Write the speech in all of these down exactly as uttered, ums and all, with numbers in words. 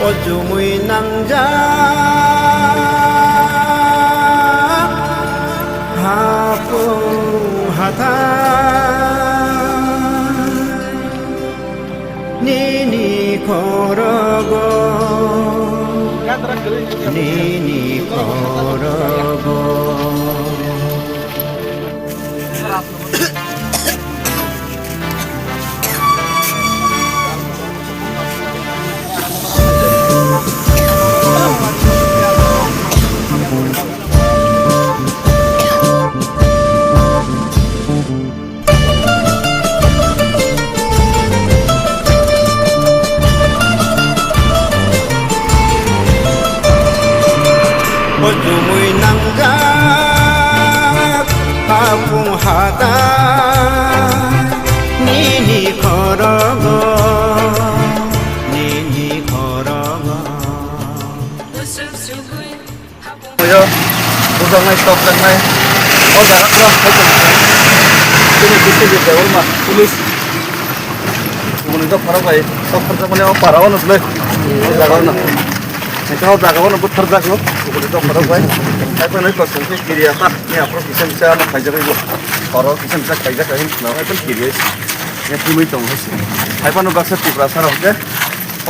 O chumui nangjak hapung hathai nini khorogo, nini khorogo. O chumui nangjak hapung hathai nini khorogo, nini khorogo. Oyo, bujaknai, topjaknai. O jaga khe tini B C B Debbarma police. Kubuni dophara bai, dophar jakmani o para o nukle. O jaga o no. Eka o jaga o no buthar jago. Kubuni dophara bai. Hai phano kosong khe kiriya ta. Ni aphuru kisa kisa ano khaijak bai bo. Oro kisa kisa khaijak hai phano hai phano kiriya. Ni thumui tong hai se. Hai phano baksa Tiprasa rok khe. O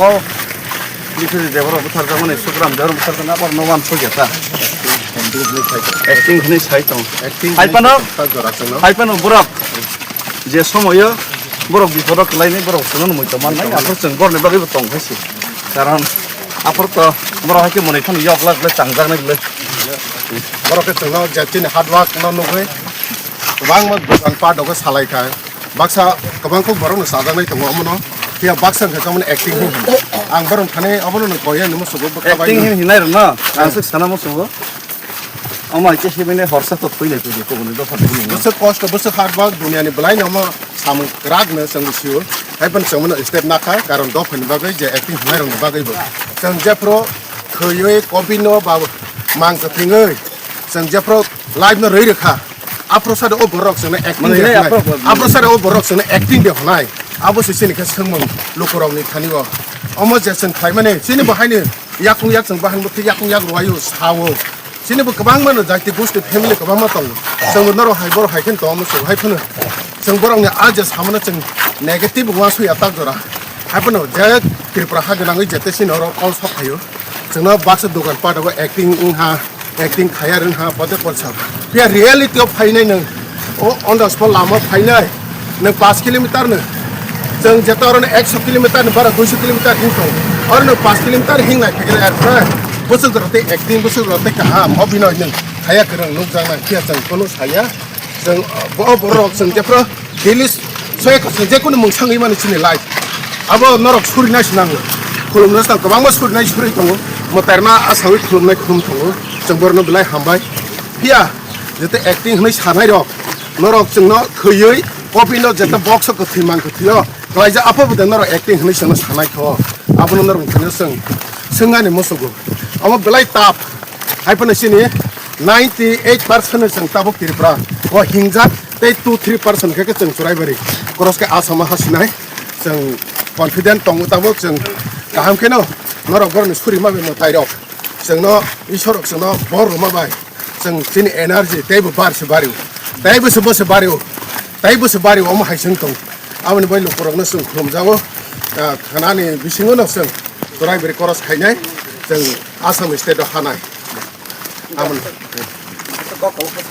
Biswajit Debbarma bwtharjakmani, Sukram Debbarma bwtharjakmani, abar no wansuk ya ta. Acting hwnwi sai tong. Acting hai phano, ta jora chwngno. Hai phano borok je somoyo borok bipodo kwlaini borok chwngno mui tongmannai, aphuru chwng borokni bagwibo tong hai se. Karon aphuru to borok hai khe mwnwi phano yok lak le changjaknai le. Borok khe chwngno je chini hard work no nugwi kwbangma dogan pa dogo salai kha. Baksa kwbang kok borokno chajaknai tongo omono. Phiya baksa wngkha khe omono acting hwn hwn. Ang borok thani obono no koi ani musugo bwkha bai. Acting hwn hinai rwno ang swk sana musugo. Omo hai khe himene horsa to thoi lai tongdi kubuni dopha ni. Bwswk kosto, bwswk hard work, duniani bwlaino omo samung kwrak no chwng sio. Hai phano chwng mano step nakha, karon dophani bagwi je acting hwnai rokni bagwi bo. Chwng jephru khwiwi kopino ba mang kwthwngwi chwng jephru live no rwi rwkha. Aphuru sade o borok chwngno acting de hwnai. Aphuru sade o borok chwngno acting de hwnai. Abo se chini khe swngmung lukurokni thani o. Omo je chwng khlaimani chini bo haino yakung yak chwng bahan bo khe yakung yak rwai o sa o. Chini bo kwbangma no jati gosti family kwbangma tongo. Chwng bo norok hai borok hai khe tongma chwng hai phano. Chwng borokni a je samano chwng negative wngma suya tak jora. Hai phano je Tripura ha gwnangwi jete chini oro kol sok phaio. Chwngno baksa dogan pat abo acting wngha, acting khaya rwngha, pote porsa. Phiya reality o phainai nwng, o on the spot lama phainai, nwng paanch kilometer no, chwng jeta oro no ekso kilometer ni bara duiso kilometer hing tongo. Oro no paanch kilometer hing nai phikre ar phai. Bwswk rok tei acting, bwswk rok tei kaham, obhinoi nwng khaya kwrwng nukjaknai, phiya chwng phano saya. Chwng, bo borok chwng jephru daily soya kosong je kunu mungsangwi mani chini life. Abo norok surinai se nango. Khulumnai se nango, kwbangma surinai suri tongo. Mwtairma asawi khulumnai khulum tongo. Chwng borokno belai hambai. Phiya, jete acting hwnwi sanai rok, norok chwngno khwiwi, kopino jete box o kwthwi mang kwthwio. Klaijak apo bo de norok acting hwnwi chwngno sanai kho. Abono norok thwino chwng swngani musugo. Omo belai tough. Hai phano chini ninety eight percent no chwng tabuk Tripura o hingjak tei two three percent khe, khe chwng Churaibari cross khe Assam o hasinai. Chwng confident tongo tabuk chwng kaham kheno norok borokni suri ma bai mwtai rok chwngno Iswar rok chwngno bor rwma bai chwng chini energy teibo bar se bario, teibo se bo se bario, teibo se bario omo hai chwng tong. Aboni bai lukurokno chwng khulumjago, ah, khanani bisingo no chwng Churaibari cross khainai chwng Assam state o hanai. Aboni.